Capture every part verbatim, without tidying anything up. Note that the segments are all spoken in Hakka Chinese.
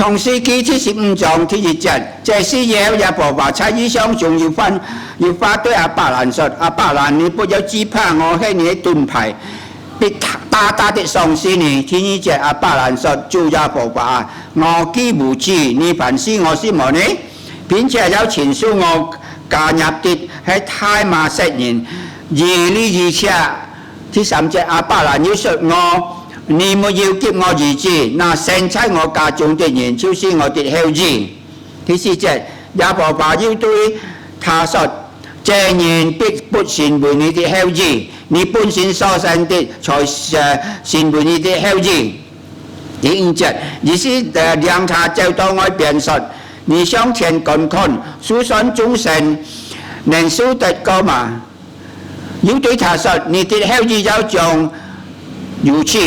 創世記第十五章第一節，這事以後，耶和華在異象中有話，有話對亞伯蘭說：「亞伯蘭，你不要懼怕，我係你个盾牌，必大大的賞賜你。」第二節，亞伯蘭說：「主耶和華啊，我既無子，你還賜我什麼呢？並且要親手我家業的係大馬色人以利以謝。」第三節，亞伯蘭又說：「我，你沒有給我兒子，那生在我家中的人，就是我的後裔。」第四節，耶和華又對他說：「這人必不成為你的後裔，你本身所生的才，呃，成為你的後裔。」第五節，於是，呃，領他走到外邊說：「你向天觀看，數算眾星，能數得過嗎？」又對他說：「你的後裔要像如此。」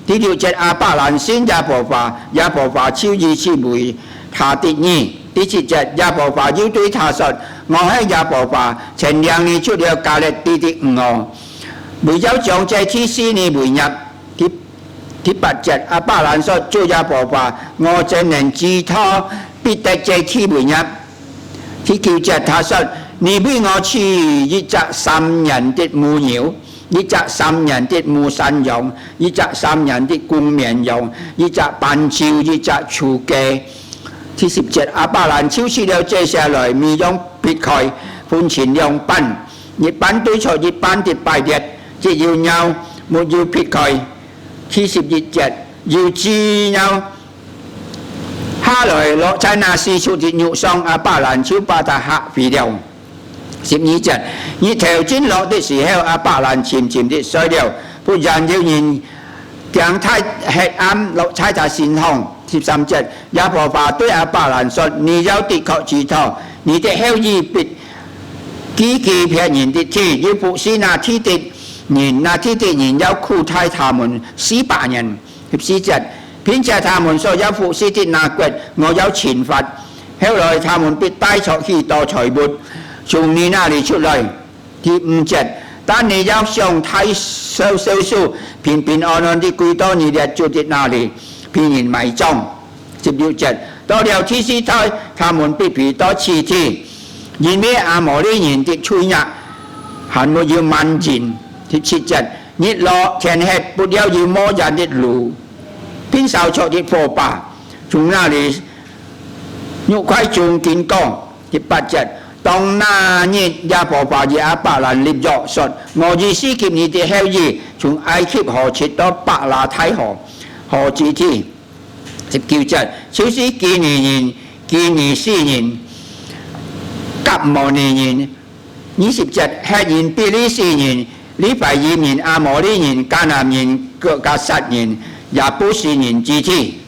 第六節，亞伯蘭信耶和華，耶和華就以此為他的義。第七節，耶和華又對他說：「我係耶和華，曾領你出了迦勒底的吾珥，為要將這地賜你為業。」第，第八節，亞伯蘭說：「主耶和華，我怎能知道必得這地為業？」第九節，他說：「你為我取一隻三年的母牛，一隻三年的母山羊，一隻三年的公綿羊，一隻斑鳩，一隻雛雞。」第十節，亞伯蘭就取了這些來，每樣劈開，分成兩半，一半堆在一半的擺列，只有肉，沒有劈開。第十一節，有齟齪下來，落在那死畜的肉上，亞伯蘭就把它嚇飛了。十二節，日頭正落的時候，亞伯蘭沉沉地睡了，忽然有人驚大黑暗落在他身上。十三節，耶和華對亞伯蘭說：「你要的確知道，你的後裔必寄居別人的地，又服侍那地的人，那地的人要苦待他們四百年。」十四節，並且他們所要服侍的那國，我要懲罰。後來他們必帶著許多財物，從你那裡出來。第五節，但你要享大壽，壽數，平平安安地歸到你列祖的那裡，被人埋葬。十六節，到了第四代，他們必回到此地，因為亞摩利人的罪孽還沒有滿盈。十七節，日落天黑，不料有冒煙的爐，並燒著的火把，從那裡肉塊中經過。十八節，當那日，耶和華與亞伯蘭立約，說：「我已賜給你的後裔，從埃及河直到伯拉大河，河之地。」十九節，就是基尼人、基尼斯人、革摩尼人。二十節，赫人、比利洗人、利非人、亞摩利人、迦南人、迦撒人、耶布斯人之地。